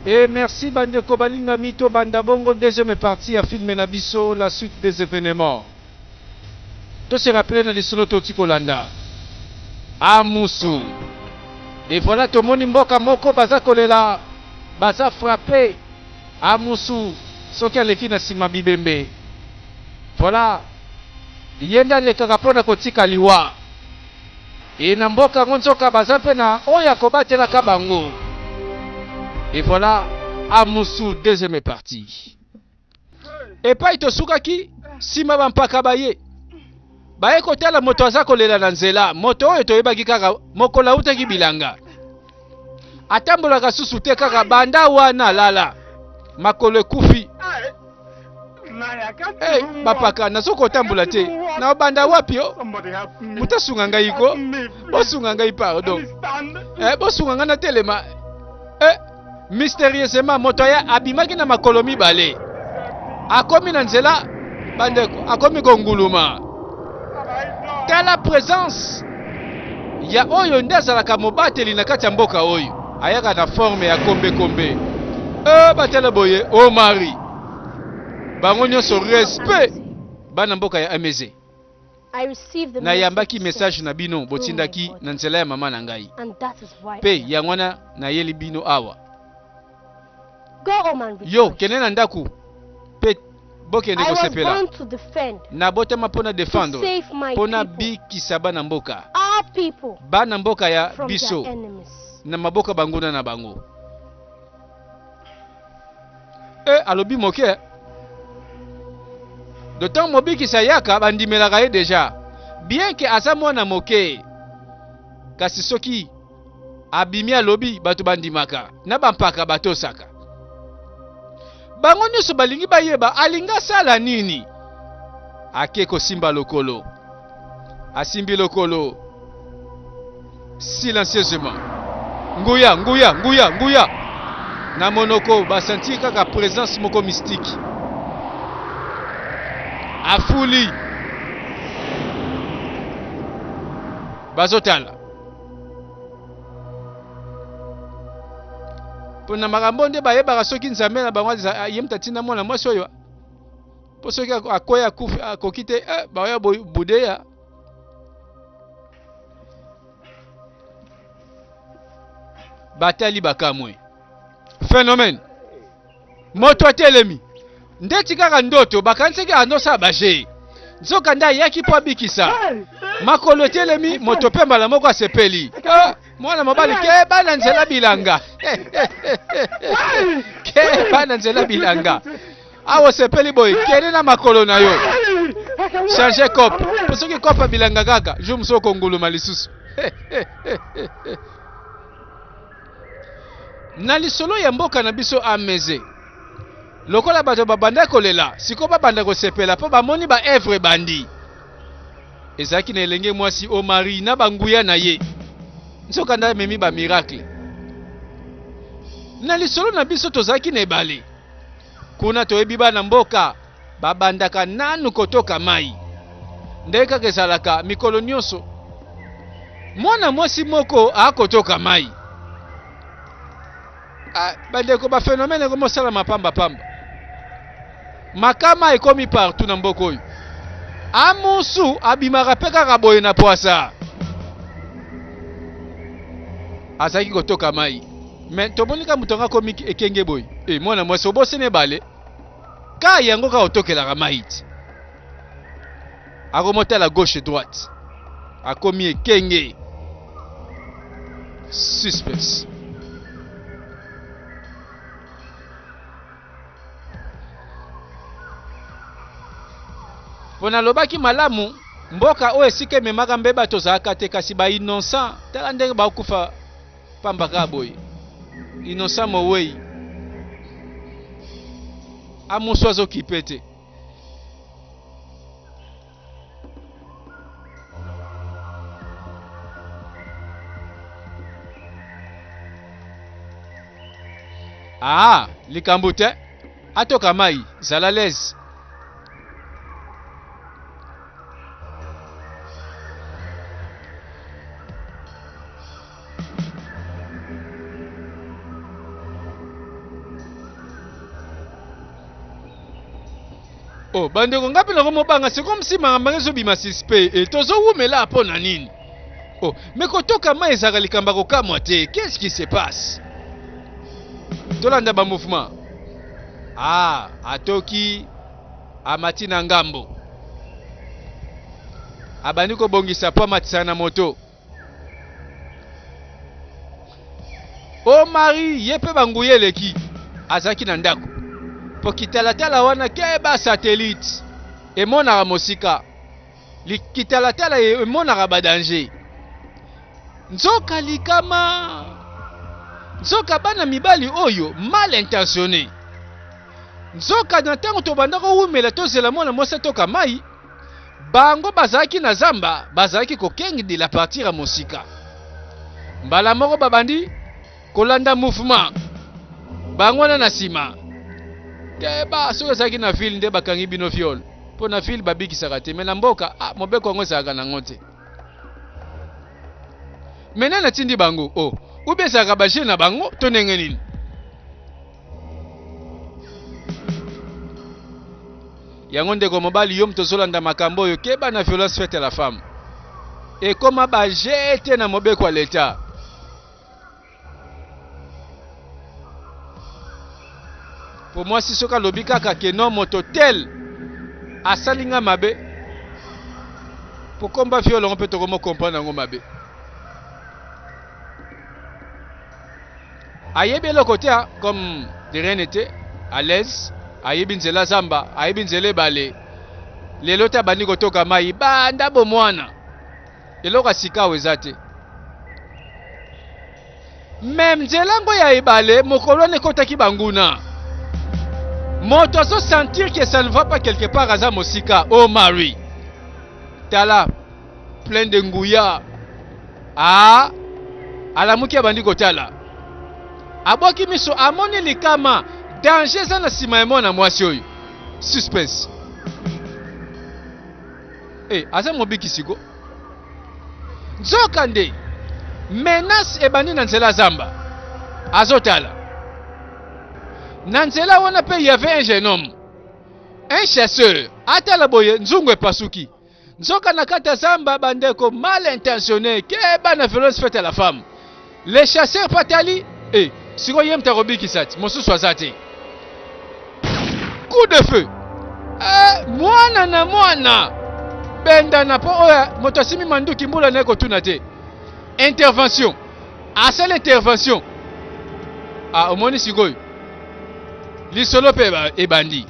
Et merci bandeko balingami tobanda bongo deuxième partie ya film na biso la suite des événements. To se rappeler na lisolo touti kolanda. Amusu. Et voilà tomoni mboka moko baza kolela baza frappe Amusu soki aleki na sima bibembe. Voilà ye nde alekaka mpo na kotika liwa. Et na mboka yango nzoka baza mpe na oyo akobatelaka bango. Et voilà Amusu deuxième partie. Epai tosukaki nsima bampaka baye baye kotala moto aza kolela na nzela, moto oyo toyebaki kaka mokolo autaki bilanga atambolaka susu te, kaka banda wana lala makolo ekufi. Hey, bapaka nazo kotambola te na banda wapi yo moto asunga ngai ko bosunga ngai pardon eh, bosunga ngai natelema eh, mysterieusement moto aya abimaki na makolo mibale akomi na nzela bandeko akomi konguluma tala presence ya oyo nde azalaka mobateli na kati ya mboka oyo ayaka na forme ya kombekombe e batala boye omari bango nyonso respect bana mboka ya ameze nayambaki message na bino botindaki na nzela ya mama na ngai mpe yango wana nayeli bino awa yo kende na ndako mpe bokende kosepela nabotama mpo na defendre mpo na bikisa bana mboka bana mboka ya biso na maboko banguna na bango E alobi moke d'autant mobikisi ayaka bandimelaka ye deja bien ke aza mwana moke kasi soki abimi alobi bato bandimaka na bampaka batosaka bango nyonso balingi bayeba alingi asala nini ake kosimba lokolo asimbi lokolo silencieusement nguya nguya nguya nguya na monoko basentir kaka présence moko mystique afuli bazotala mpo na makambo nde bayebaka soki nzambe na bango ye moto atinda mwana mwasi oyo mpo soki akwei akufi akoki te eh, baoya budeya batali bakamwe phénomène moto atelemi ndeti kaka ndoto bakanisaki andosala baje nzoka nde ayaki mpo abikisa makolo etelemi moto mpe mbala moko asepeli ah, mwana mobali keba na nzela bilanga keba na nzela bilanga awa osepeli boye kende na makolo na yo change cope mpo soki cope bilanga kaka jour mosusu okonguluma lisusu na lisolo ya mboka na biso ameze lokola bato babanda kolela sikoyo babanda kosepela mpo bamoni ba evre ebandi ezalaki na elenge mwasi omari na banguya na ye nzokande amemi bamiracle na lisolo na biso tozalaki na ebale Kuna toyebi bana mboka babandaka nanu kotoka mai ndenge kaka ezalaka mikolo nyonso. Mwana mwasi moko akotoka mai. Ah, bandeko ba phenomène ekomi osalama pamba pamba. Makama ekomi partout na mboka oyo. Amusu abimaka mpe kaka boye na pwasa. Azalaki kotoka mai. Mais tomoni ka moto yango akomi ekenge boye. Eh mwana mwasi obosani ebale. Ka yango ka otokelaka mai ti. Akomotala gauche droite. Akomi ekenge. Suspense. Mpo nalobaki malamu mboka oyo esika ememaka mbeba tozalaka te kasi ba innocent tala ndenge bakufa pamba kaka boye innocent mowei amosu azokipe te Ah, likambo te atoka mai zala lese Oh, bandeko nga mpe nakomobanga c'est comme si makambo yango ezobima suspect e tozowumela mpo na nini oh, me kotoka mai ezalaka likambo ya kokamwa te qu'est-ce qui se passe tolanda bamouvement ah atoki amati na ngambo abandi kobongisa mpo amatisa na moto Omari ye mpe banguya eleki azalaki na ndako mpo kitalatala wana keba satellite emonaka mosika kitalatala emonaka badanger nzoka likama nzoka bana mibali oyo mal intentionne nzoka na ntango tobanda kowumela tozela mwana mwasi atoka mai Bango bazalaki na zamba, bazalaki kokengdila partir ya mosika. Mbala moko babandi kolanda mouvement. Bango wana na sima. Keba, soki ezalaki na ville nde bakangi bino viol. Mpo na ville babikisaka te, mais na mboka, ah, mobeko yango ezalaka nango te. Mais nani atindi bango? Oh, ou bien ezalaka ba jeu na bango to ndenge nini? Yango ndeko mobali yo moto ozolanda makambo oyo keba na violence faite à la femme. Ekoma ba jeu te na mobeko ya l'etat. Po mwasi soki alobi kaka ke non moto tel asali nga mabe po komba viol yango mpe tokomo comprendre yango mabe. Ayebi eloko te comme de rien n'était, à l'aise, ayebi nzela zamba, ayebi nzela ebale. Lelo te abandi kotoka mai banda bomwana. Eloko ya sika awa eza te. Meme nzela yango ya ebale mokolo wana ekotaki banguna. Moto azo sentir que ça ne va pas quelque part aza mosika. Oh Marie. Tala plein de nguya. Ah, alamuki abandi kotala. Abwaki miso amoni likama, danger eza na nsima ya mwana mwasi oyo. Suspense. Eh, aza mobikisi ko. Nzoka nde menace ebandi na nzela zamba. Azotala. Na nzela wana pe il y avait un jeune homme. Un chasseur. Atala boye nzungu epasuki. Nzoka na kati ya zamba bandeko mal intentionne keba na violence faite à la femme. Les chasseurs patali eh sikoyo ye moto akobikisa ti mosusu aza te. Coup de feu eh, mwana na mwana bendana mpo oyo moto asimi manduki mbula na ye kotuna te. Intervention asali intervention ah, omoni sikoyo lisolo mpe ebandi.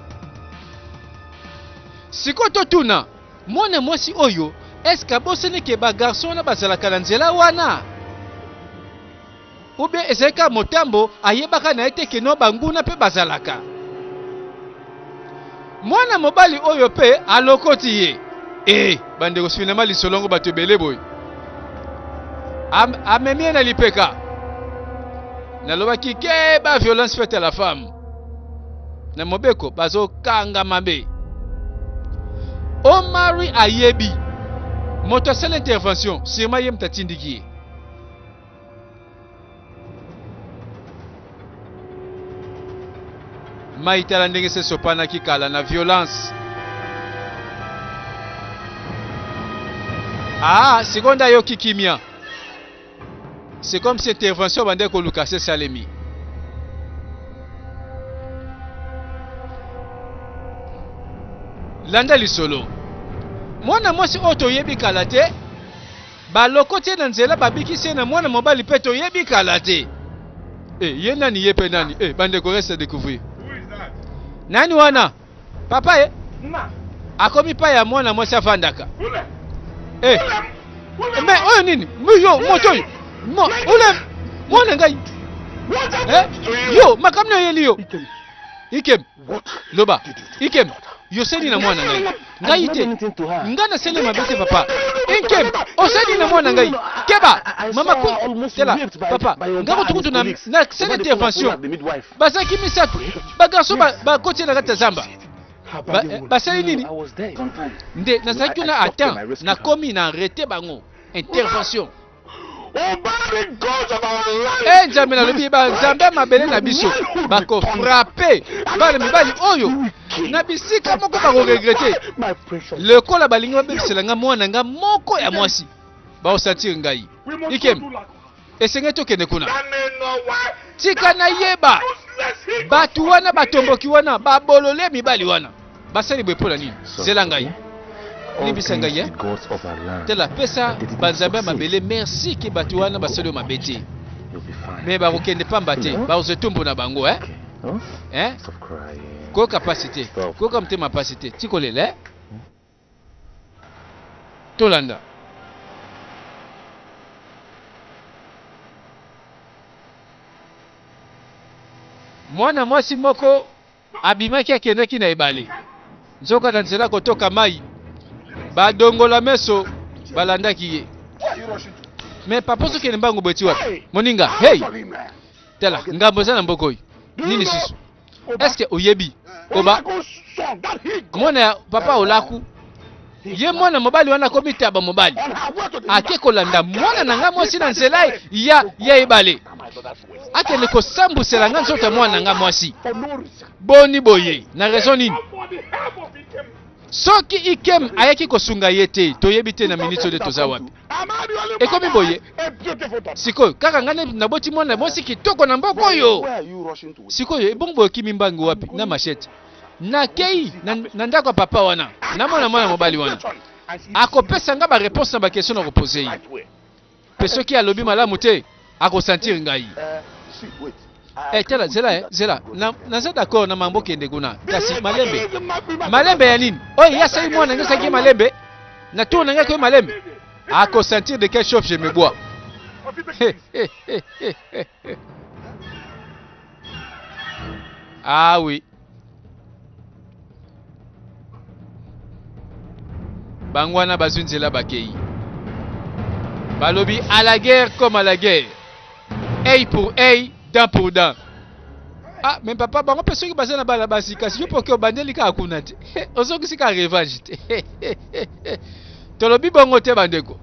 Sikoyo totuna, mwana mwasi oyo est-ce que abosani ke ba garçon wana bazalaka na nzela wana? Ou bien ezali kaka motambo ayebaka na ye te ke no banguna pe bazalaka? Mwana mobali oyo pe alokoti ye. Eh, bandeko finalement lisolo yango bato ebele boye. Am, amemi ye na lipeka. Nalobaki keba violence faite à la femme. Na mobeko bazokanga mabe. Omari ayebi moto asali intervention, sûrement ye moto atindiki ye. Mai tala ndenge se sopanaki kala na violence. Ah, sikoyo nde ayoki kimia. C'est comme si intervention bandaki koluka se salemi. Landa lisolo. Mwana mwasi oyo toyebi kala te, balokoti ye na nzela babikisi ye na mwana mobali mpe toyebi kala te. Eh, ye nani ye mpe nani? Eh, bandeko reste à découvrir. Nani wana? Papa ye akomi pa ya mwana mwasi afandaka. Eh. Mais oyo nini? Yo moto oyo. Mo ule mwana ngai. Eh? Yo makambo na yeli yo. Ikem. Loba. Ikem. Yo seli na mwana ngai. Ngai te. Ngai naseli mabe te papa. Ikem. Osali na mwana ngai. Keba. Mama ku. Tela. Papa. Ngai kutu kutu na na seli intervention. Bazalaki misato. Ba garçon bakoti na kati ya zamba. Basali nini? Nde nazalaki kuna à temps, nakomi na arrete bango. Intervention. Eh Nzambe nalobi ba Nzambe ya mabele na biso bako frapper bana mibali oyo. Na bisika moko bako regretter. Lokola balingi babebisela nga mwana nga moko ya mwasi. Bao sentir ngai. Ikem, esengeli tokende kuna. Tika nayeba bato wana batomboki wana babolole mibali wana basali boye mpo na nini? Zela ngai. Limbisa ngai eh? Tala, pesa banzambe ya mabele merci ke bato wana basali yo mabe te. Me bakokende pamba te, bakozwa etumbu na bango eh? Eh? Koyoka pasi te, koyoka motema pasi te, tikolela eh? Tolanda. Mwana mwasi moko abimaki akendaki na ebale. Nzoka na nzela kotoka mai, badongola meso balandaki ye. Me papa ozokende mbangu boye ti wapi? Moninga, hey! Tala, ngambo eza na mboka oyo. Nini susu? Est-ce que oyebi oba mwana ya papa Olaku ye mwana mobali wana akomi taba mobali ake kolanda mwana na ngai mwasi na nzela ya ya ebale akende kosambusela ngai nzoto ya mwana na ngai mwasi boni boye na raison nini Soki Ikem ayaki kosunga ye te, toyebi te na minute oyo nde toza wapi. Ekomi boye sikoyo, kaka ngai nde naboti mwana mwasi kitoko na mboka oyo. Sikoyo ebongo boye okimi mbangu wapi na machette? Nakei na, na ndako ya papa wana, namona mwana mobali wana akopesa nga ba reponse na ba question na kopose ye. Pe soki alobi malamu te, ako sentir ngai. Eh, tala, zela, eh, zela. Na, naza d'accord na mambo kende kuna. Kasi malembe. Malembe ya nini? Oyo ya sali mwana ngai saki malembe. Na tour na ngai koyo malembe. Ako sentir de quelle chauffe je me bois. Ah oui. Bango wana bazwi nzela bakei. Balobi à la guerre comme à la guerre. Œil pour œil, dent pour dent. Ah, mais papa bango pe soki baza na bana basi kasi yo poke obandeli kaka kuna te. Ozongisi kaka revanche te. Tolobi bongo te bandeko.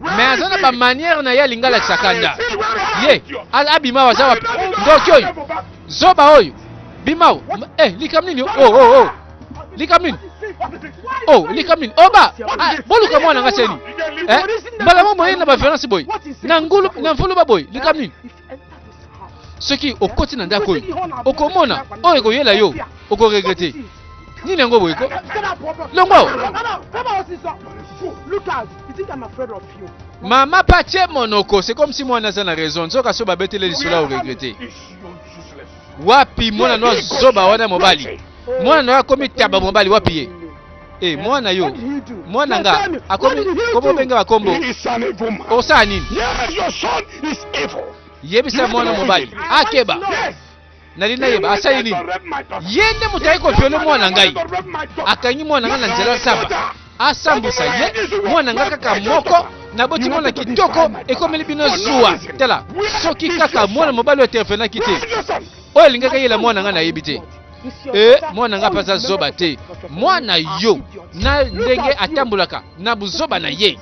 Mais aza na ba manière na ye alingi alakisa kanda. Ye abima aza wapi? Ndoki oyo. Zoba oyo. Bima eh likambo nini? Oh oh oh. Likambo nini? Oh likambo nini? Oba ah, boluka mwana nga seni. Eh mbala moko boye na ba violence boye. Na ngulu na mvulu ba boye. Likambo nini? Soki okoti na ndako oyo okomona oyo ekoyela yo okoregrete. Nini yango boye ko? Longwa. Mama patie monoko, c'est comme si mwana aza na raison. Nzoka so babetele lisolo oregrete. Wapi mwana no zoba wana mobali? Mwana no akomi taba mobali wapi ye? Eh mwana yo, mwana nga akomi komo benga bakombo. Osala nini? Yebisa mwana mobali akeba. Nalingi nayeba asali nini? Ye nde moto aye koviole mwana ngai, akangi mwana ngai na nzela saba, asambwisa ye mwana ngai kaka moko, naboti mwana kitoko, ekomeli bino zuwa. Tala, soki kaka mwana mobali oyo intervenaki te, oyo alingaki ayela mwana ngai nayebi te. E mwana ngai mpe aza zoba te, mwana yo na ndenge atambolaka na buzoba na ye.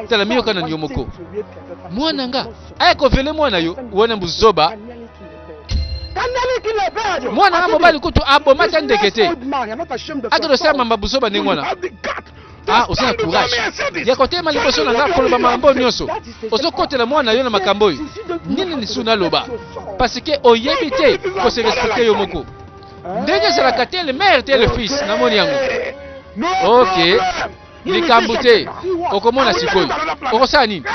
Tala miyoka na yo moko. Mwana nga aya kovele mwana yo wana buzoba. Mwana nga mobali kutu aboma ata ndeke te. Akende osala mamba buzoba ndenge wana. Ah, oza na courage ya kotelema liboso na nga koloba makambo nyonso. Ozokotela mwana yo na makambo oyo. Nini lisusu naloba? Parce que oyebi te ko se respecter yo moko. Ndenge ezalaka te le mère te le fils, namoni yango. Okay. Likambo te, okomona sikoyo. Okosala nini?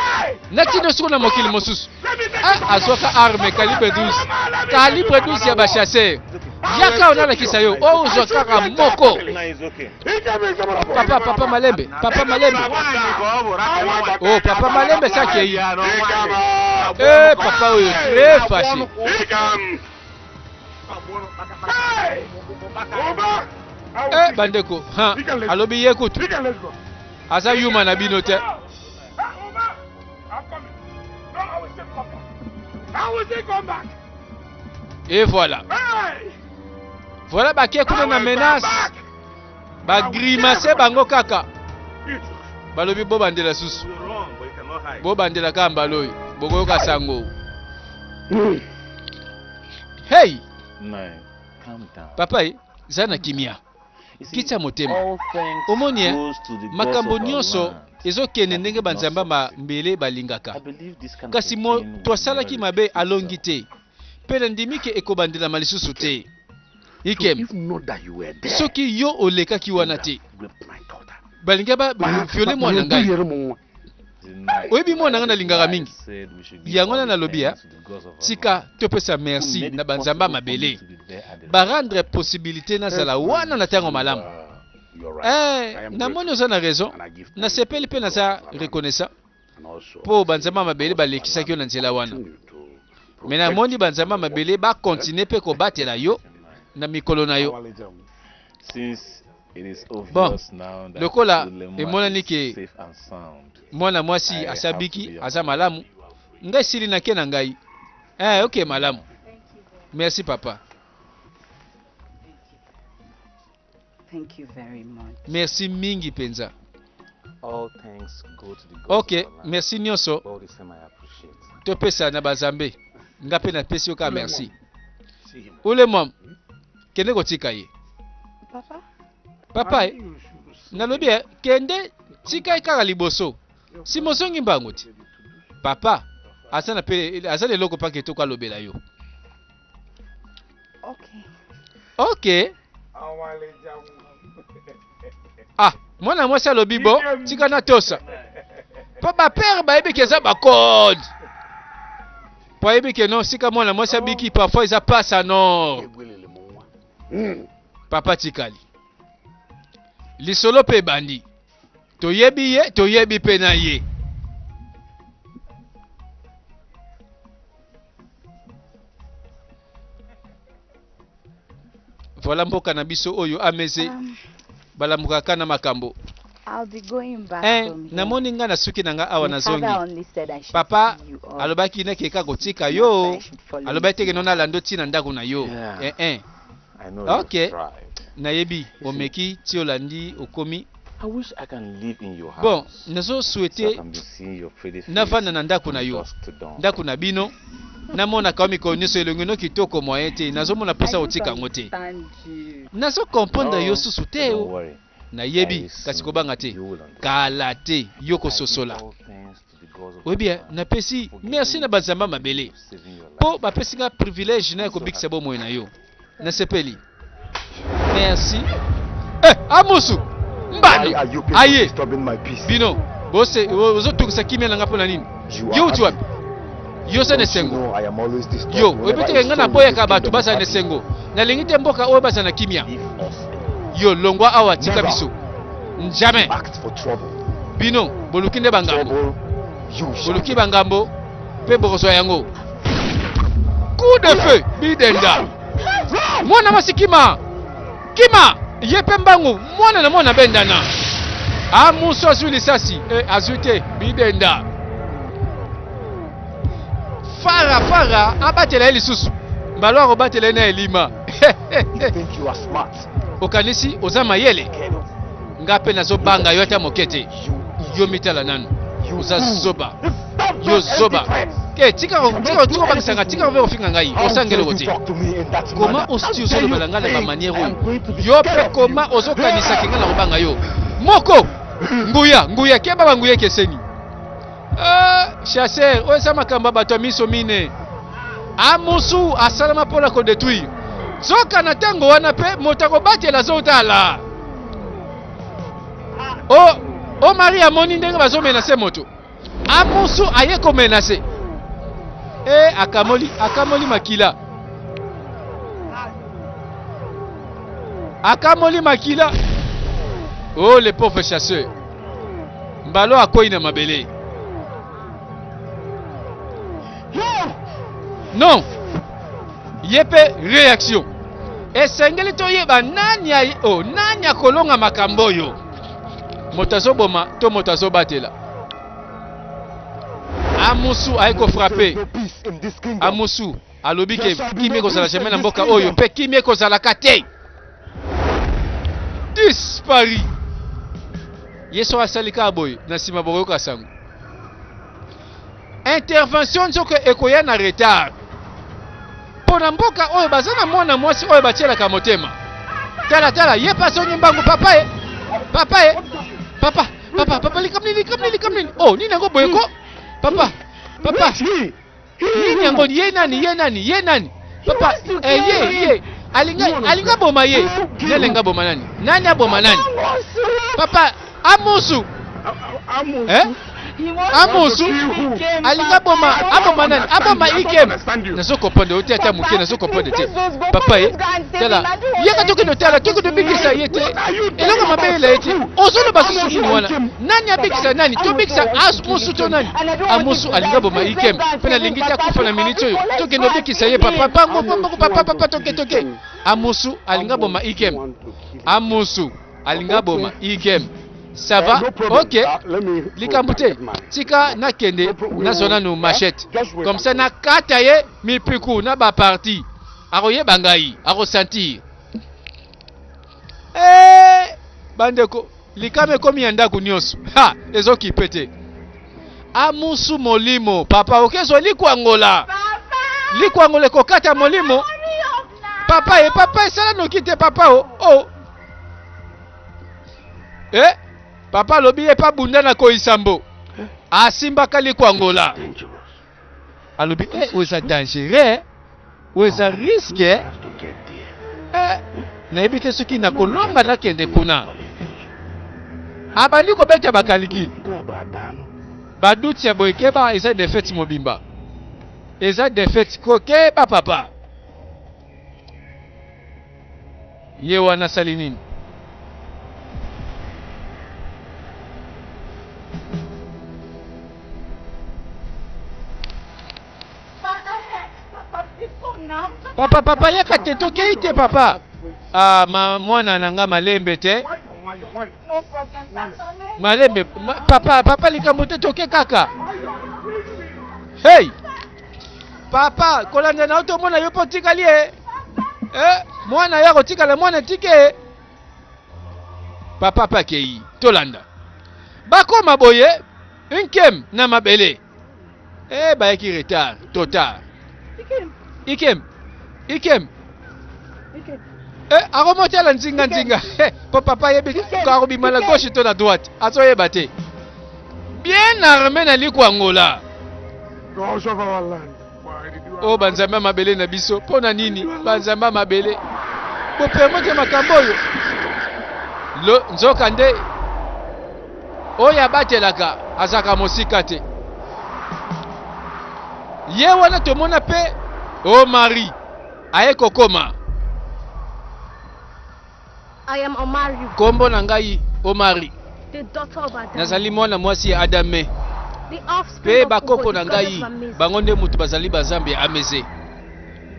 Natinda sikoyo na mokili mosusu. Ah, azwaka arme calibre 12. Calibre 12 ya ba chasseur. Yaka onalakisa yo. Oh, ozwa kaka moko. Papa, papa Malembe, papa Malembe. Oh, papa Malembe sakei. Eh, papa oyo très fâché. Eh, bandeko ha alobi ye kutu aza yuma na bino te. Et voilà. Voilà bake kuna na menace. Ba grimace bango kaka. Balobi bobandela susu. Bobandela kaka mbala oyo. Bokoyoka sango. Hey! Papa, eh? Zala na kimia. Kitisa motema. Omoni eh, makambo nyonso ezokende ndenge banzambe ma mbele balingaka. Kasi moto asalaki mabe alongi te. Mpe nandimi ke ekobandelama lisusu te. Ikem, soki yo olekaki wana te, balingi ba viole mwana ngai. Oyebi mwana ngai nalingaka mingi. Yango wana nalobi ya tika topesa merci na banzambe ya mabele ba rendre possibilité nazala wana na ntango malamu. Eh, namoni oza na raison, nasepeli mpe naza reconnaissant mpo banzambe ya mabele balekisaki yo na nzela wana. Me namoni banzambe ya mabele bakontinue mpe kobatela yo na mikolo na yo. Bon, lokola emonani ke mwana mwasi asabiki aza malamu, ngai esili nake na ngai. Eh, ok malamu. Merci papa. Thank you very much. Merci mingi penza. Ok, merci nyonso. Topesa na bazambe. Nga pe napesi yo kaka merci. Ulemwam. Kende kotika ye. Papa? Papa, eh, nalobi eh, kende tika ye kaka liboso. Sima ozongi mbangu ti. Papa, aza na pe aza na eloko pa kitoko alobela yo. Okay. Ok. Ah, mwana mwasi alobi bo, tika na tosa. Po ba père bayebi ke eza ba code. Po ayebi ke non, sika mwana mwasi abiki parfois eza passe en or. Papa tikali. Lisolo pe ebandi. Toyebi ye, toyebi pe na ye. Voilà mboka na biso oyo ameze balamukaka na makambo. I'll be going back Eh, from here. namoni nga na suki na nga awa My father nazongi. only said I should Papa see you off. alobaki nakeka kotika Not yo. that I should follow Alobaki you teke to no nalanda ntina ndako na yo. Yeah. Eh, eh. I know Ok. you've tried. Nayebi omeki ti olandi okomi. I wish I can live in your house. Bon, nazo So I souhaiter can be seeing your pretty face navanda na ndako na from yo. dusk to dawn. Ndako na bino namonaka yo mikolo nyonso elongi no kitoko moyen te nazomona I mposa don't kotika yango te. understand you. Nazo comprendre yo Oh, susu te don't o. worry. Nayebi Very kasi soon kobanga te. you will understand. Kala te yo I give kososola. all thanks to the gods of Oyebi my eh, land napesi for giving merci me na the banzambe ya privilege mabele of saving your mpo life. bapesi nga privilège na ya I'm so kobikisa happy. bomoi na yo. Nasepeli. Merci. Eh, Amusu Why Mbano are you people aye disturbing my peace? bino bose ozotungisa kimia na nga mpo na nini? You are Yo uti happy. wapi? Yo oza na Don't you esengo. know I am always disturbed Yo oyebi whenever te a ke nga soul in this naboyaka bato kingdom is bazala na happy? esengo. Nalingi te mboka oyo bazala na kimia. Leave us alone. Yo longwa awa tika Never. biso. Jamais. Act for trouble. Bino boluki nde bangambo. Trouble, you shall Boluki get. bangambo mpe bokozwa yango. Coup de feu bidenda. Mwana mwasi kima. Kima ye mpe mbangu mwana na mwana bendana. Amusu azwi lisasi eh, azwi te bidenda. Fara fara abatela ye lisusu. Mbalo akobatela ye na elima. You think you are smart? Okanisi oza mayele? Nga mpe nazobanga yo ata moke te. Yo mitala nanu. Oza zoba. Yo zoba. Ke tika tika tika kobangisa nga, tika kobe kofinga ngai. Osanga eloko te. Koma osi ozolobela ngai na ba manière oyo. Yo mpe koma ozokanisa ke ngai nakobanga yo. Moko nguya nguya keba ba nguya ekeseni. Ah, chasseur, oyo eza makambo ya bato ya miso mine. Amusu asalama mpo na kodetruire. Zoka na ntango wana mpe moto akobatela azotala. O, o Marie amoni ndenge bazomenase moto. Amusu aye komenase. E akamoli, akamoli makila. Akamoli makila. Oh le pauvre chasseur. Mbalo akwei na mabele. Non. Ye pe reaction. Esengeli toyeba nani ay, oh, nani akolonga makambo oyo. Moto azoboma to moto azobatela. Amusu aye ko frapper. Amusu alobi ke kimia ekozala jamais na mboka oyo pe kimia ekozalaka te. Disparu. Ye soki asali kaka boye na nsima bokoyoka sango. Intervention nzoka ekoya na retard. Mpo na mboka oyo baza na mwana mwasi oyo batielaka motema. Tala tala, ye mpe azongi mbangu papa e. Papa e. Papa, papa, papa likambo nini, likambo nini, likambo nini? Oh, nini yango boye ko? Papa, papa. Nini yango ye nani, ye nani, ye nani? Papa, eh, ye, ye. Alinga, alinga boma ye. Ye alinga boma nani? Nani aboma nani? Papa, Amusu. Eh? Amusu alinga boma aboma nani aboma ikem nazo comprendre yo te ata moke nazo comprendre te papa ye tala yaka tokende otala tokende obikisa ye te eloko mabe yela ye te ozoloba susu nini wana nani abikisa nani tobikisa amusu to nani amusu alinga boma ikem mpe nalingi te akufa na miniti oyo tokende obikisa ye papa pango pango papa papa toke toke amusu alinga boma ikem amusu alinga boma igem ça va eh, ok ah, likambo te tika nakende nazwa nanu machette comme ça nakata ye mipiku na baparti akoyeba ngai akosentir eh, bandeko likama ekomi ya ndako nyonso ha ezokipe te amusu molimo papa okezwa likwangola likwangola ekokata molimo papa e papa esala noki te papa o o e papa alobi ye pa bunda na koisambo asimbaka likwangola alobi e oyo eza dangereux oyo eza risque eh, nayebi te soki nakolonga nakende kuna abandi kobeta bakalikile baduti ya boye keba eza defete mobimba eza defete kokeba papa ye wana asali nini Papa, papa, yaka te, tokei te papa. Ah, ma mwana na nga malembe te. Malembe, ma, papa, papa likambo te toke kaka. Hey! Papa, kolanda na yo tomona yo mpo otikali e. Eh, mwana ya kotikala mwana tike. Papa pa akei, tolanda. Bakoma boye, nkem na mabele. Eh, bayaki retard, trop tard. Ikem, Ikem. Eh, akomotiala nzinga nzinga. Eh, po papa ayebi akobima na gauche to na droite. Azoyeba te. Bien armé na likwangola. Oh, banzambe ya mabele na biso, mpo na nini banzambe ya mabele bopermettre makambo oyo? Lo, nzoka nde oyo abatelaka azalaka mosika te. Ye wana tomona mpe Omari aye kokoma. I am Omari. Kombo na ngai Omari. The daughter of Adam. Nazali mwana mwasi ya Adame. The offspring Mpe of bakoko Ugo, na the goddess ngai of Amazing. bango nde moto bazali bazambe ya Ameze.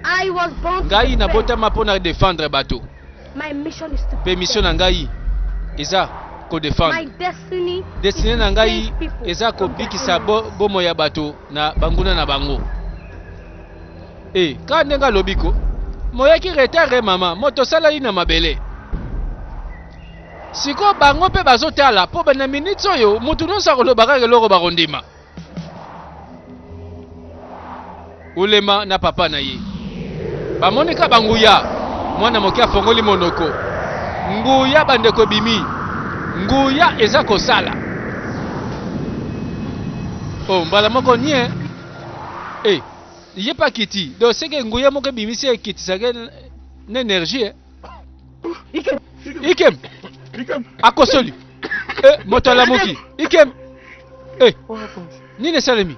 I was born to Ngai defend. nabotama mpo na defendre bato. My mission is to Mpe mission na protect. ngai eza My kodefendre. destiny Destine is na to ngai save people eza from their kobikisa bo, enemies. bomoi ya bato na banguna na bango. Eh, kaka ndenge alobi ko. Moyaki retard eh mama, moto osalali na mabele. Sikoyo bango mpe bazotala mpo na minutes oyo moto nyonso akoloba kaka eloko bakondima. Ulema na papa na ye bamoni ka banguya, mwana moke afongoli monoko, nguya bandeko ebimi, nguya eza kosala. Oh, mbala moko nie eh, ye mpe akiti donc seke nguya moko ebimisi ekitisaka na energie eh. Ikem akosoli eh, moto alamuki Ikem eh, nini esalemi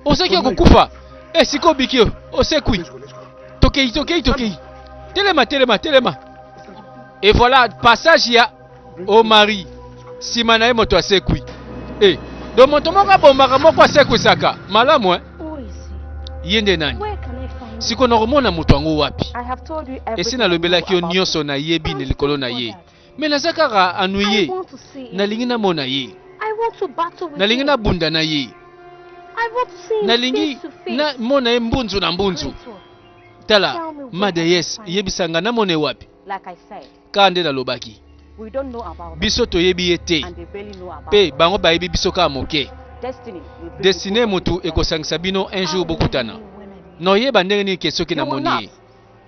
oseki okokufa eh, sikoyo obiki yo osekwi tokei tokei tokei telema telema telema et voilà passage ya Omari nsima na ye moto asekwi e do moto moko abombaka moko asekwisaka malamu eh? Ye nde nani siko nakomona moto yango wapi? Esi nalobelaki yo nyonso nayebi na likolo na ye, me naza kaka anuye. Nalingi namona ye, nalingi nabunda na ye, nalingi namona ye mbunzu na mbunzu. Tala madeyes, yebisa nga namona ye wapi? Kaka nde nalobaki, biso toyebi ye te, mpe bango bayebi biso kaka moke. Destine mutu ekosangisa bino un jour bokutana. Naoyeba ndenge nini ke soki namoni ye?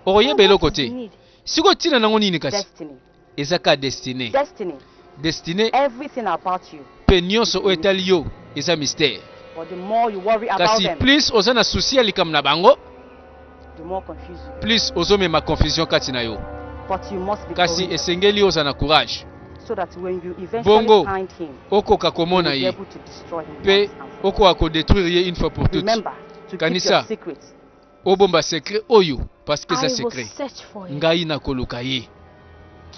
Okoyeba eloko te. Sikoyo ntina nango nini kasi? Destiny. Eza kaka destine. Destiny. Destine. Everything about you. Mpe nyonso oyo etali yo eza mystère. But the more you worry about Kasi them, plus oza na souci ya likambo na bango, the more confused you get. plus ozomema confusion kati na yo. But you must be Kasi courageous esengeli oza na courage so that when you eventually bongo find him, okoka you komona will be ye able to destroy him mpe once and for all. okoka kodétruire ye une fois pour toutes. Remember to keep your Kanisa secrets. obomba secret oyo parce que I eza will secret. search for him, Ngai nakoluka ye,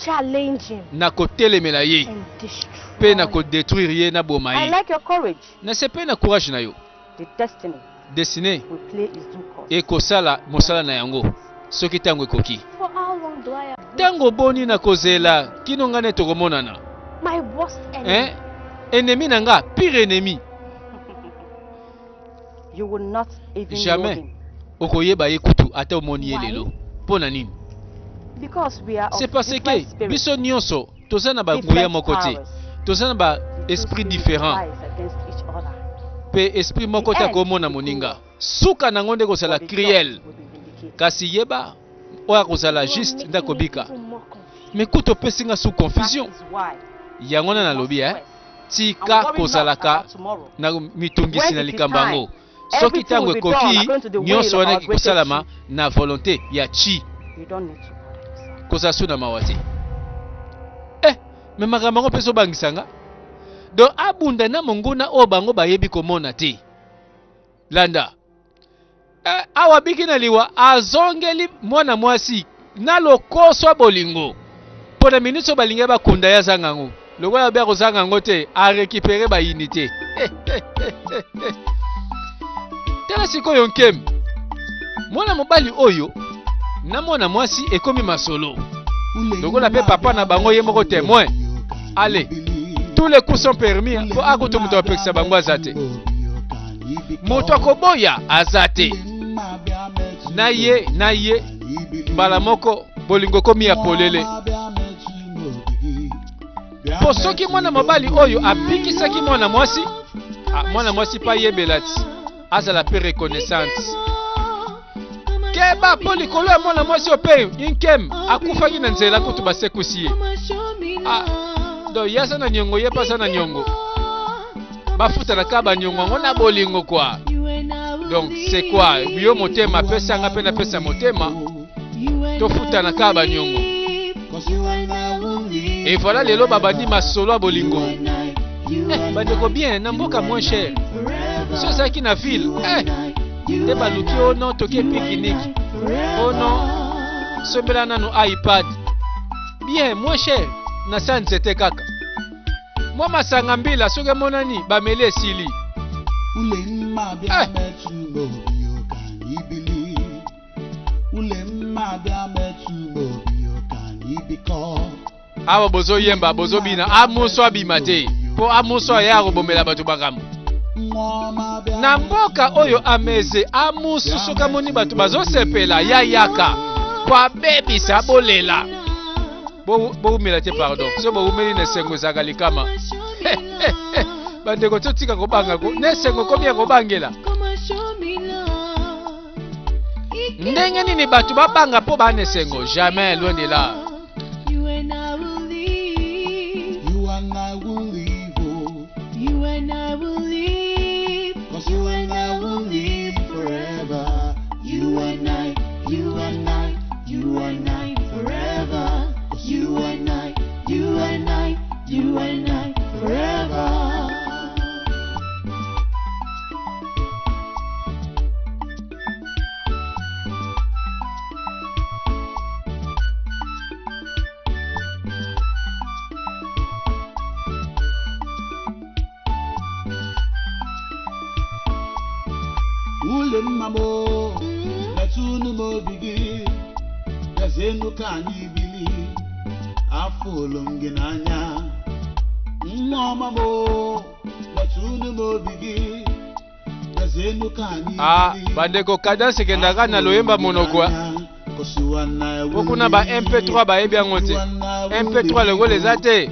challenge him, nakotelemela ye and mpe destroy him. nakodétruire ye, naboma I ye. like your courage. Nasepeli na courage na yo. The destiny Destine will play its due course. ekosala mosala na yango soki ntango ekoki. For how long do I have waited? Ntango boni nakozela kino ngai nde tokomonana? My worst enemy. Hein? Ennemi na nga, pire ennemi. You will not even know Jamais him okoyeba ye kutu ata omoni ye Why? lelo. Mpo na nini? because we are of C'est parce different que spirits, biso nyonso toza na banguya different moko te, powers. toza na ba The two esprit spirits différent, rise against each other. mpe esprit moko te The end akomona will be moninga. cruel, Suka nango nde kozala but the cruel. just will be vindicated. Kasi yeba oyo akozala You are juste making nde me akobika. even more confused. Me kutu opesi nga su That confusion. is why Yango wana you nalobi must eh, rest and tika worry not kozalaka about tomorrow. na mitungisi When na it is likambo time, yango. Soki everything ntango will be done ekoki, according to the will nyonso of wana our greatest ekosalama chief. na volonté ya chi. You don't need to bother yourself. Kozala su na mawa te. Eh, me makambo yango mpe ezobangisa nga. Donc abunda na monguna oyo bango bayebi komona te. Landa. Eh, awa biki na liwa azongeli mwana mwasi na lokoso ya bolingo. Mpo na minute oyo balingi bakunda ye azanga yango. Lokola abe akozanga yango te, arécupere bayini te. Tala sikoyo Nkem. Mwana mobali oyo na mwana mwasi ekomi masolo. Lokola pe papa na bango ye moko témoin. Allez, tous les coups sont permis po akutu moto apekisa bango aza te. Moto akoboya aza te. Na ye, na ye mbala moko bolingo ekomi ya polele. Po soki mwana mobali oyo abikisaki mwana mwasi, ah, mwana mwasi pa yebela ti azala pe reconnaissante. Keba po likolo ya mwana mwasi oyo pe Nkem akufaki na nzela kutu basekusi ye. Ah, donc ye aza na niongo, ye pe aza na niongo. Bafutana kaka ba niongo yango na bolingo quoi. Donc c'est quoi? Yo motema pesa nga pe napesa motema. Tofutana kaka ba niongo. Et voilà lelo babandi masolo ya bolingo. Eh, bandeko bien na mboka moins cher. So ezalaki na ville, eh, nde baluki oh non toke pique-nique. Oh non, sombela nanu iPad. Bien, moins cher na sa nzete kaka. Mwa masanga mbila soki emonani bameli esili. Eh. Awa bozoyemba bozobina amoso abima te po amoso aya akobomela bato makambo. Na mboka oyo ameze amusu soki amoni bato bazosepela ya yaka po abebisa abolela. Bowumela te pardon, so bowumeli na esengo ezalaka likama. Bandeko totika kobanga ko na esengo komi ya kobangela. Ndenge nini bato babanga po bana esengo? Jamais, loin de là. You and I will live. You and I will live, oh. You and I will live. 'Cause you and I will live forever. You and I, you and I, you and I forever. You and I, you and I, you and I forever. Ule mma m o, metụ unu m obi gị, bịazienụ ka anyị bili, afụlụ m gị n'anya. Nwa ọma m o, metụ unu m obi gị, bịazienụ ka anyị Ah, bili. bandeko cadence ekendaka na loyemba monoko. Po kuna ba MP3 bayebi yango te. MP3 lokola eza te.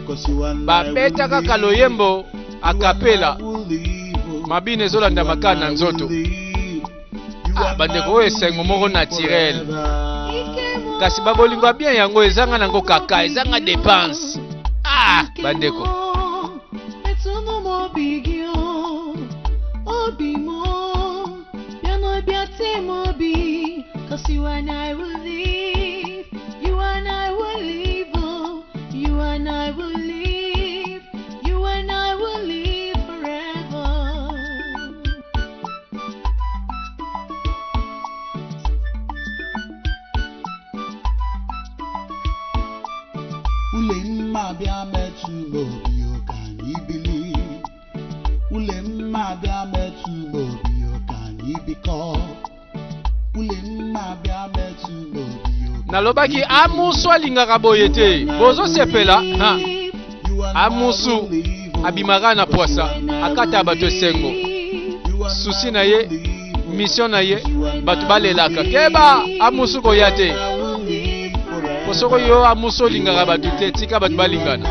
Babeta kaka loyembo a cappella. Mabina ezolanda makala na nzoto. Ah, bandeko oyo esengo moko naturel. Kasi babolingo ya bien yango ezanga nango kaka, ezanga dépense. Ah, bandeko. Cause you and I will live, you and I will live, oh, you and I will live, you and I will live forever. Ulemma bịa metụ m obi o ka anyị bili. Ulemma bịa metụ m obi o ka anyị bikọ. Ulemma bịa metụ m obi o ka Nalobaki amusu alingaka boye te. Bozosepela. Ha. Amusu abimaka na pwasa, akata bato esengo. Susi na ye, mission na ye, bato balelaka. Keba amusu koya te. Po soko yo amusu olingaka bato te, tika bato balingana.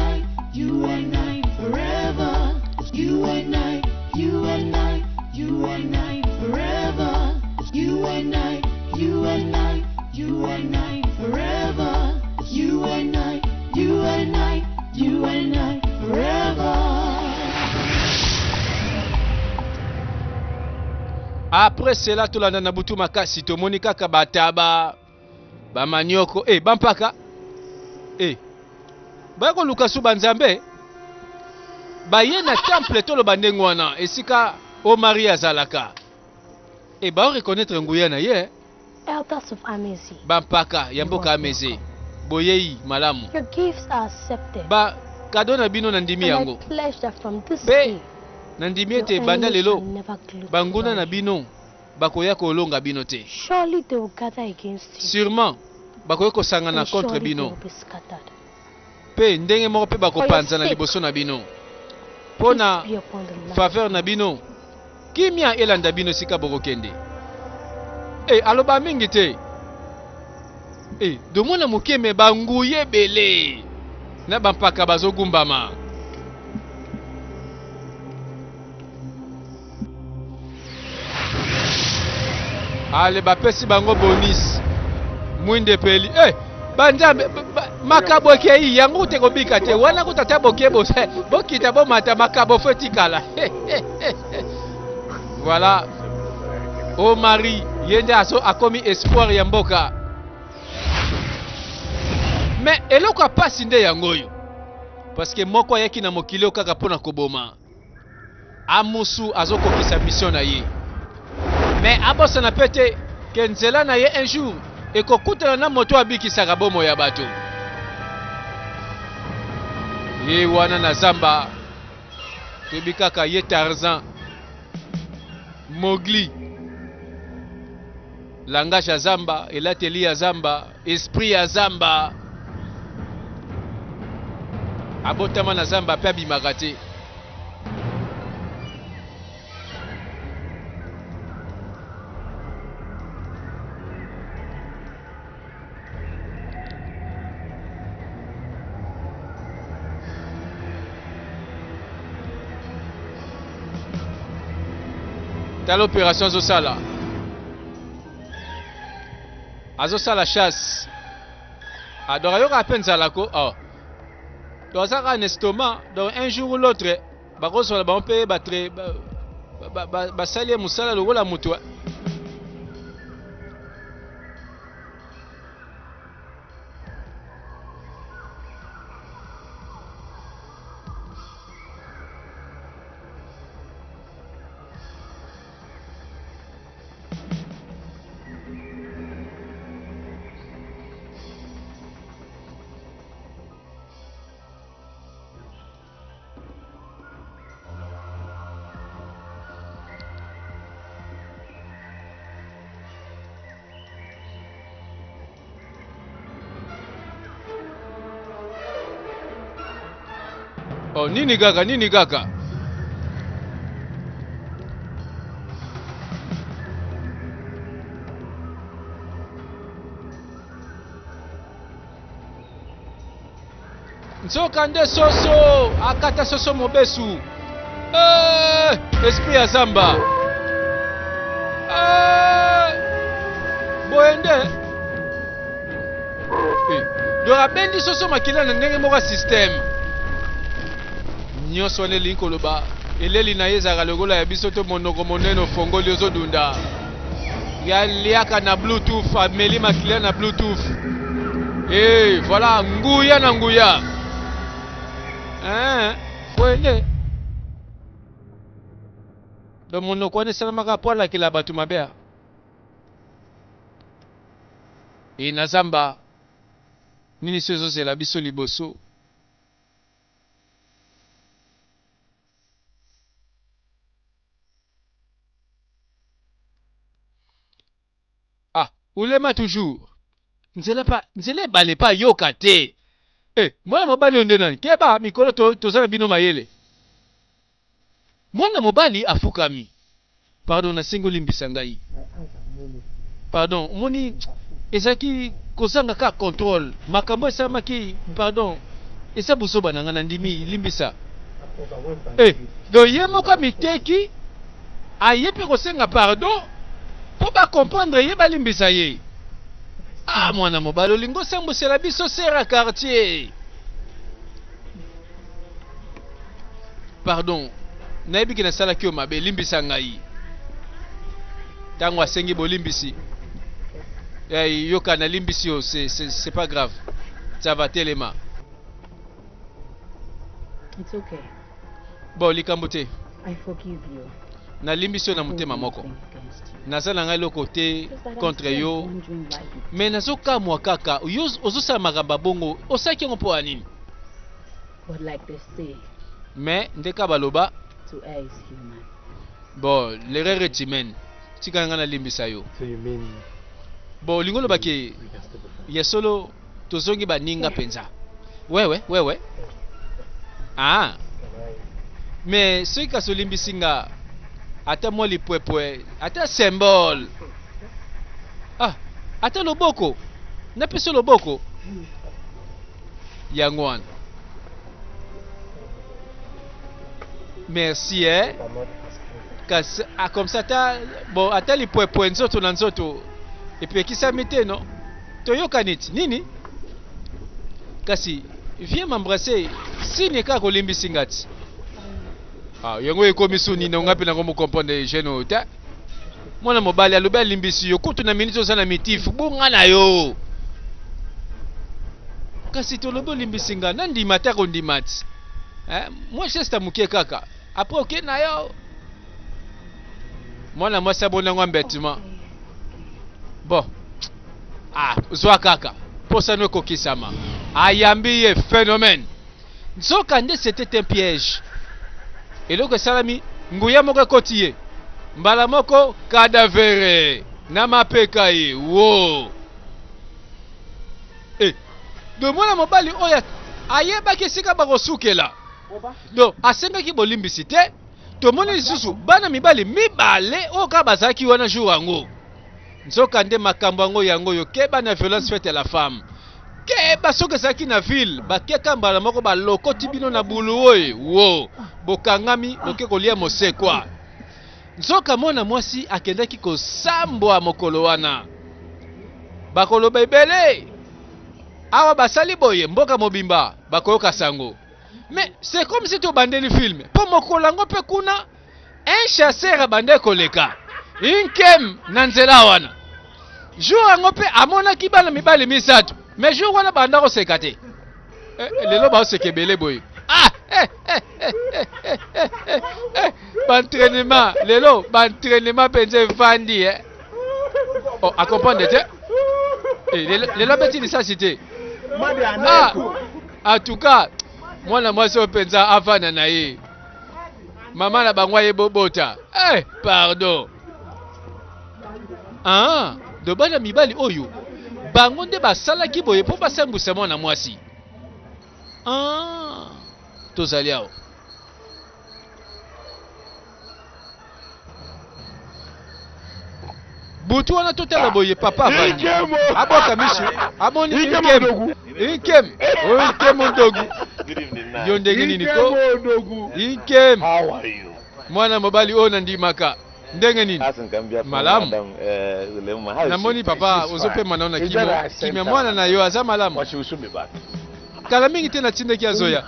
You and I forever. You and I, you and I, you and I forever. You and I, you and I, you and I forever. You and I, you and I, you and I forever. Après cela tolanda na butu makasi, tomoni kaka bataba, bamanioko, bampaka. Baya koluka su banzambe. Baye na temple toloba ndenge wana, esika Omari azalaka. Ba reconnaître nguya na ye. Elders of Amezi. Bampaka ya mboka Amezi. Boyei malamu. Your gifts are accepted. Ba kado na bino na ndimi And I yango. pledge that from this Pe, day, na ndimi your ete banda enemies lelo, shall never gloat banguna over na you. bino bakoya kolonga bino te. Surely they will gather against you. Sûrement bakoki kosangana And contre surely they bino. will be scattered. Pe ndenge moko pe bakopanzana For your sake, liboso na bino. Pona peace be upon the land. faveur na bino, kimia elanda bino esika bokokende. Aloba mingi te. Domona mokeme banguye ebele na bampaka bazogumbama. Ale bapesi bango bonus. Mwinde peli. Banzambe, makabo ekei, yango te kobika te. Wana kuta ta boke bose, bokita bomata makabo fo etikala. Voilà. Omari, ye nde azo akomi espoir ya mboka. Mais eloko ya pasi nde yango oyo. Parce que moko ayaki na mokili oyo kaka mpona koboma. Amusu azokokisa mission na ye. Mais abosana pe te ke nzela na ye un jour ekokutana na moto abikisaka bomo ya bato. Ye wana na zamba, toyebi kaka ye Tarzan, Mowgli. Langage ya zamba, elateli ya zamba, esprit ya zamba. Abotama na zamba pe abimaka te. Tala opération azosala. Azosala chasse. Ah, donc ayoka pe nzala ko. Oh. Donc azalaka na estomac, donc un jour ou l'autre bakozwala bango mpe batre, ba, ba, ba, basali ye mosala lokola moto. Oh, nini kaka, nini kaka? Nzoka nde soso, akata soso mobesu. Esprit ya zamba. Boye nde. Donc abendi soso makila na ndenge moko ya système. Nyonso wana elingi koloba eleli na ye ezalaka lokola ya biso to monoko monene ofongoli ozodunda. Ya liaka na bluetooth, ameli makila na bluetooth. Eh, voilà nguya na nguya. Hein, kwele. Donc monoko wana esalamaka mpo alakela bato mabe. Ah. E na zamba nini so ezozela biso liboso? Ah, ulema toujours. Nzela pa nzela ebale pa yoka te. Eh, mwana mobali oyo nde nani? Keba mikolo to toza na bino mayele. Mwana mobali afukami. Pardon, nasengi olimbisa ngai. Pardon, omoni ezalaki kozanga kaka contrôle. Makambo esalamaki, pardon, eza buzoba na ngai, nandimi, limbisa. Eh, donc ye moko amiteki, aye mpe kosenga pardon mpo ba comprendre ye, balimbisa ye. Ah, mwana mobali olingi osambwisela biso sera quartier. Pardon, nayebi ke nasalaki yo mabe, limbisa ngai. Ntango asengi bolimbisi, eh, yoka nalimbisi yo, c'est pas grave. Ça va telema. It's okay. Bon, likambo te. I forgive you. Nalimbisi yo na motema moko. Naza na ngai eloko te contre yo. Mais nazokamwa kaka, yo ozosala makambo ya bongo, osalaki yango mpo ya nini? But like they say, Mais nde kaka baloba, to err is human. Bon, l'erreur est humaine. Tika ngai nalimbisa yo. So you mean Bon, olingi oloba ke we can still be friends? Ya solo tozongi baninga mpenza. Wewe, wewe. Ah. Mais soki kasi olimbisi nga ata mwa lipwepwe, ata symbole. Ah, ata loboko. Napesi yo loboko. Yango wana. Merci eh. Kasi ah, comme ça ata bon ata lipwepwe nzoto na nzoto epekisami te no. Toyokani ti nini? Kasi viens m'embrasser signe kaka kolimbisi nga ti. Ah, yango ekomi su nini nga mpe nango mokomprendre jeune oyo te. Mwana mobali alobi alimbisi yo kutu na minute oza na mitifu bunga na yo. Kasi tolobi olimbisi nga nandima ata kondima ti. Eh, mwa geste ya moke kaka après oke na yo. Mwana mwasi aboni yango embêtement. Bon. Ah, zwa kaka. Posa no ekokisama. Ayambi ye phénomène. Nzoka nde c'était un piège. Eloko esalami, nguya moko ekoti ye. Mbala moko cadavere na mapeka ye. Wo. Eh, donc mwana mobali oyo ayebaki esika bakosukela. Donc asengaki bolimbisi te. Tomoni lisusu bana mibali mibale oyo kaka bazalaki wana jour yango. Nzoka nde makambo yango yango oyo keba na violence faite à la femme. Keba soki ezalaki na ville bakeka mbala moko balokoti bino na bulu oyo wo bokangami boke kolia mosekwa. Nzoka mwana mwasi akendaki kosambwa mokolo wana. Bakoloba ebele awa basali boye mboka mobimba bakoyoka sango. Mais c'est comme si tobandeli film po mokolo yango mpe kuna un chasseur abandaki koleka inkem na nzela wana jour yango mpe amonaki bana mibali misato mais jour wana banda koseka te. Eh, lelo baoseka ebele boye. Ah, eh, eh, eh, eh, eh, eh, eh, eh. Baentraînement lelo baentraînement mpenza evandi eh. Oh, acomprendre te eh, lelo, lelo abeti lisasi te. Ah, en tout cas mwana mwasi oyo mpenza avanda na ye mama na bango aye bobota eh, pardon. Ah, do bana mibali oyo bango nde basalaki boye mpo basambwisa mwana mwasi. Ah, tozali awa. Butu wana totala boye papa avandi abwaka miso amoni inkem inkem oyo inkem ndogu yo ndenge nini ko inkem How are you? mwana mobali oyo nandimaka. Ndenge nini? Asị m ka m bịa fụ Malamu. Madam, eh, Ulemma. How is Namoni she? papa She's ozopema fine. nao na It's kimo just that I sent kimya her. mwana na yo aza malamu. But she will soon be back. Kala mingi te natindaki azoya.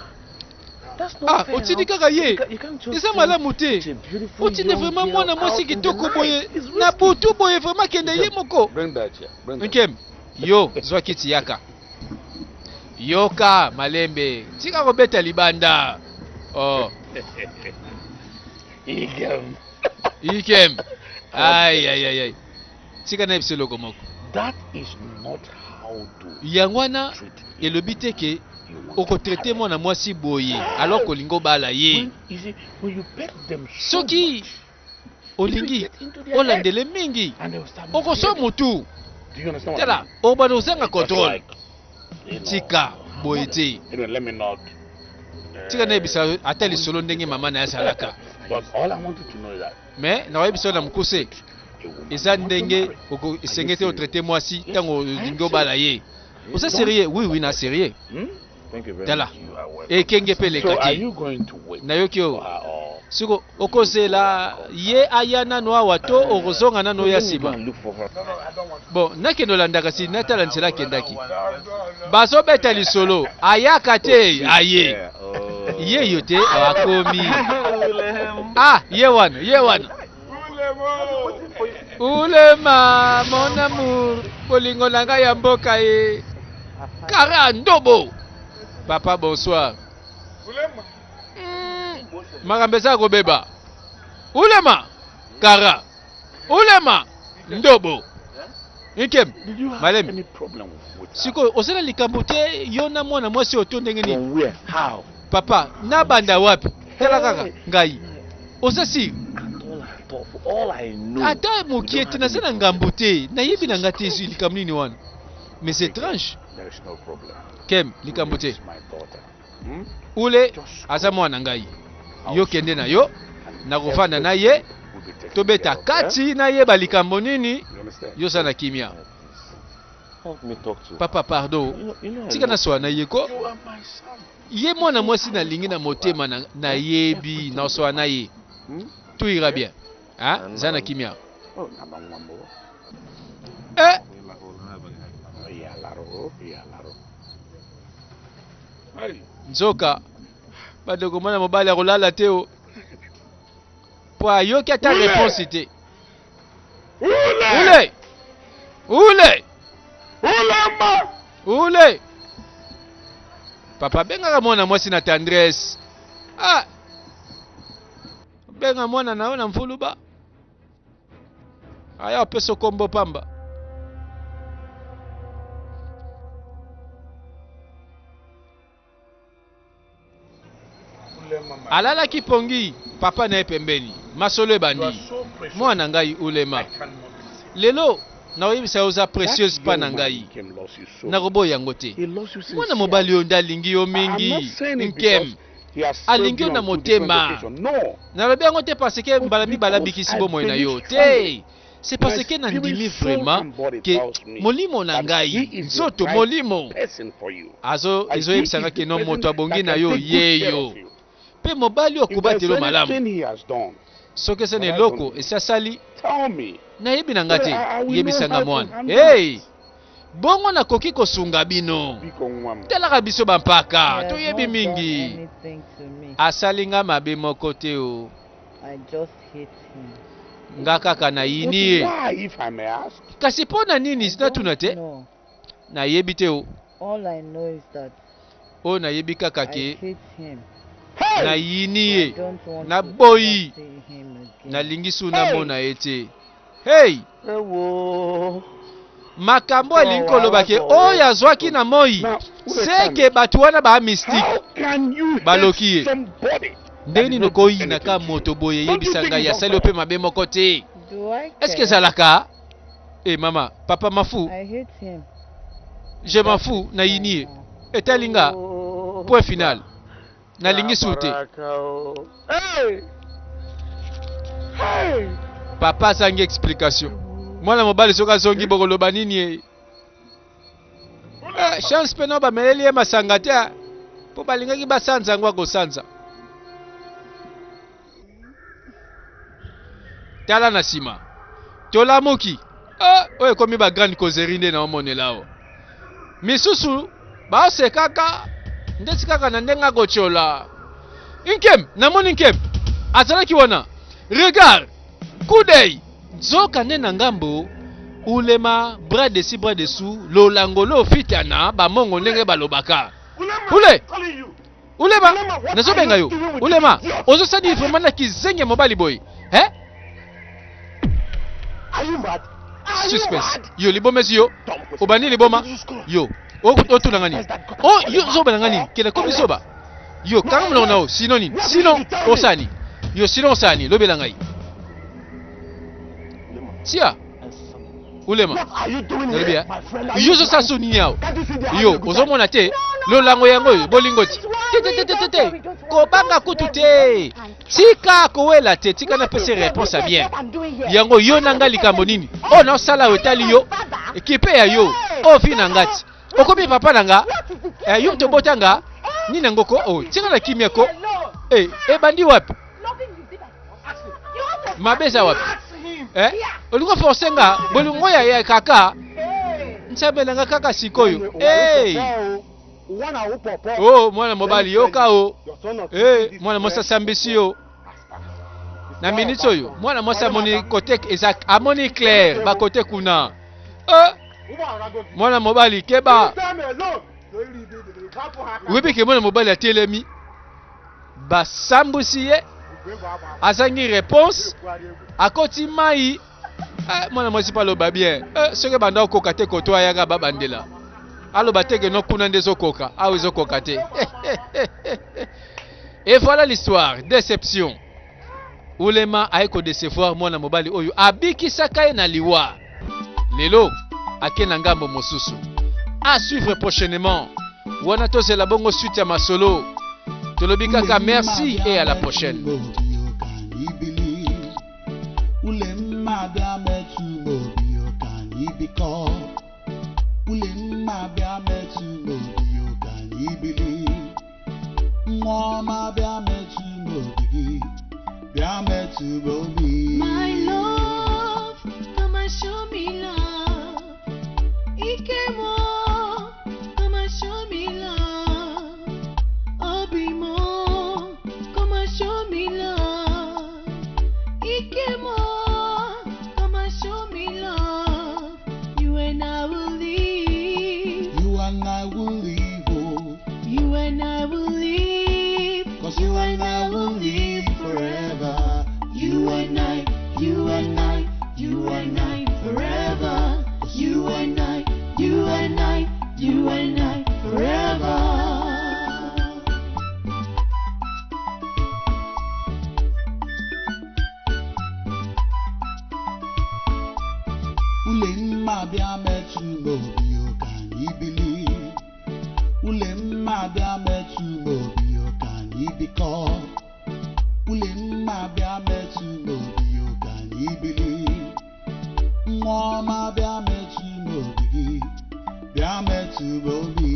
That's not Ah, fair otindi now. kaka ye. You can't just Eza send malamu te. such a beautiful Otindi young vraiment girl mwana mwasi out in the kitoko night. boye It's na risky. butu boye vraiment kende ye moko. Bring that here. Bring that. Nkem, yo zwa kiti yaka. Yoka malembe, tika kobeta libanda. Oh, Igem. Ikem. Ai ai ai ai. Tika na biso eloko moko. That is not how to Yango wana treat elobi te ke you want to okotraite marry. mwana mwasi boye alors kolingi obala ye. When, you see, when you pet them so Soki much, olingi it will get into their head olandele mingi and they will start okoswa misbehaving. motu. Do you understand what I Tala, mean? obanda ozanga Just control. like, you know, Tika boye te. Anyway, let me not. Tika nayebisa ata lisolo ndenge mama na ye azalaka. But all I wanted to know is that Me nakoyebisa yo na mokuse a woman eza you want to ndenge marry. esengeli te otraite mwasi ntango I am olingi obala ye. Oza sérieux? Oui, oui, na sérieux. Thank you very Tala. much. You are welcome. Ekenge mpe So eleka are te. you going to wait Nayoki for yo. her or Siko okozela ye aya nano awa to okozonga nano ya Let me go nsima. and look for her. Bon, nakende olandaka si natala nzela akendaki. Bazobeta lisolo, ayaka te, aye. Yeah. Oh. Ye yo te akomi. Ah, ye wana, ye wana. Ulema, mon amour, bolingo na ngai ya mboka ye. Kara ndobo. Papa, bonsoir. Makambo eza kobeba. Ulema, kara. Ulema, ndobo. Nkem, Did you have Malemi. any problem with her? Sikoyo osala likambo te yo na mwana mwasi oyo to ndenge nini? From where? How? Papa, nabanda wapi? Tala kaka ngai. Oza sire? At all, at all. For all I know. Ata we mokie don't te have naza any na ngambo te. Nayebi na nga te ezwi likambo nini wana. Mais c'est étrange. There is no problem. Kem, likambo te. It's my daughter. Hmm? Ule aza mwana ngai. Yo kende na yo, And nakofanda na ye, will be taken tobeta care of, eh? kati nayeba likambo nini, You understand? yo oza na kimia. Help me talk to her. Papa, pardon. You know I Tika love naswala na ye ko. You are my son. Ye mwana mwasi nalingi na motema na nayebi naswala na ye. Hmm? Tout ira bien. Hein? Za na kimia. Oh, nabangwambo. Eh, Ya laro, ya laro. Hey. nzoka bandeko mwana mobali akolala te o po ayoki ata Ule! réponse te. Ule! Ule! Ule! Ulema! Ule! Papa bengaka mwana mwasi na tendresse. Ah! Benga mwana na yo na mvuluba. Aya opesa kombo pamba. Alalaki pongi papa na ye pembeni. Masolo You are ebandi. so precious. Mwana ngai ulema. I cannot deceive. Lelo nakoyebisa yo oza précieuse That mpa young na man ngai. came loves you so Nakoboya yango te. He loves you Mwana sincerely. mobali oyo nde alingi yo I'm not mingi. saying it Nkem. because he has served Alingi you yo na on two different motema. occasions. No. Nalobi yango te parce que mbala mibale Because abikisi I bomoi na yo believe te. strongly. C'est parce My que nandimi spirit, soul, vraiment and body ke tells me molimo na that ngai he is the nzoto right molimo person for you. azo And he ezoyebisa nga is the ke no person moto abongi that na can yo take good ye care yo of you. mpe mobali oyo If there's akobatela yo malamu anything he has done, soki eza na But I eloko don't- esi asali tell me. nayebi na nga te I will yebisa know nga how to mwana handle hey it. bongo nakoki kosunga bino Biko nwam. talaka biso bampaka He has toyebi not done mingi anything to me. asali nga mabe moko te o I just hate him. nga kaka nayini But ye why, if I may ask? kasi mpo na nini I natuna don't te know. nayebi te o All I know is that oyo nayebi kaka I ke hate him. Hey! nayini I ye don't want to naboyi ever see him again. nalingi su namona ye te hey Ewo. makambo alingi koloba ke oyo azwaki na moi Now, seke bato wana baa mystique How can you hate Baloki ye. somebody ndenge nini okoyinaka moto boye eyebisa ngai asali yo mpe mabe moko te. Do I Eske care? ezalaka e mama papa mafu I hate him. je m'en fous nayini ye etali nga point final nalingi su te. Hey! Hey! Papa azangi explication mwana mobali soki azongi bokoloba nini ye. Eh, chance mpe nao bameleli ye masanga te ah. Mpo balingaki basanza yango akosanza. Tala na nsima. Tolamuki. Ah, oyo ekomi ba grande causerie nde naomonela awa. Misusu baosekaka ndeti kaka na ndenge akotyola. Nkem, namoni Nkem. Azalaki wana. Regard, coup d'œil. Nzoka nde na ngambo Ulema bras dessus bras dessous lolango lo fitana bamongo ndenge balobaka. Ule! Ulema, nazobenga yo. Ulema, ozosali vraiment na kizengi ya mobali boye. Hein? Suspense. Yo liboma ezi yo. Obandi liboma. Yo. Otuna nga nini? Oh, yo zoba na nga nini? Kende komi zoba. Yo kanga monoko na yo. Sinon nini? Sinon osani. Yo sinon osani. Lobela ngai. Tia. Ulema. Nalobi ya. Yo ozosala so nini awa? Yo ozomona te lolango yango oyo bolingo ti. Te te te te te te. Kobanga kutu te. Tika kowela te, tika napesa réponse ya bien. Yango yo na nga likambo nini? Oyo naosala oyo etali yo. Ekipe ya yo. Oyo vi na nga ti. Okomi papa na nga? Eh, yo moto obota nga? Nini yango ko? Oh, tika na kimia ko. Eh, ebandi wapi? Mabe eza wapi? Eh? Olingo force nga? Bolingo ya, ya kaka. Nzambe na nga kaka sikoyo. Hey! Oh, mwana mobali yoka o. Eh, mwana mwasi asambisi yo. Na minute oyo, mwana mwasi amoni kote eza amoni clair ba kote kuna. Eh, mwana mobali keba. Oyebi ke mwana mobali atelemi basambwisi ye azangi réponse akoti mai eh, mwana mwasi mpe aloba bien eh, soki ebanda kokoka te koto ayaka babandela aloba te ke no kuna nde ezokoka awa ezokoka te. Et voilà l'histoire. Déception. Ulema aye kodecevoir mwana mobali oyo abikisaka ye na liwa. Lelo ake na ngambo mosusu. À suivre prochainement. Wana tozela bongo suite ya masolo. Tolobi kaka merci et à la prochaine. Ulemma bịa metụ m obi o ka anyị bikọ. Ulemma bịa metụ m obi o ka anyị bili. Nwa ọma bịa metụ m obi gị. Bịa metụ m obi. My love, come and show me love. Ikemo, come and show me love. Obimo, come and show me love. Ikemo, come and show me love. You and I will live. You and I will live, oh. You and I will live. 'Cause you and I will live forever. You and I, you and I, you and I forever. You and I, you and I, you and I forever. Ulemma bịa metụ m obi o ka anyị bili. Ulemma bịa metụ m obi o ka anyị bikọ. Ulemma bịa metụ m obi o ka anyị bili. Nwa ọma bịa metụ m obi gị. Bịa metụ m obi.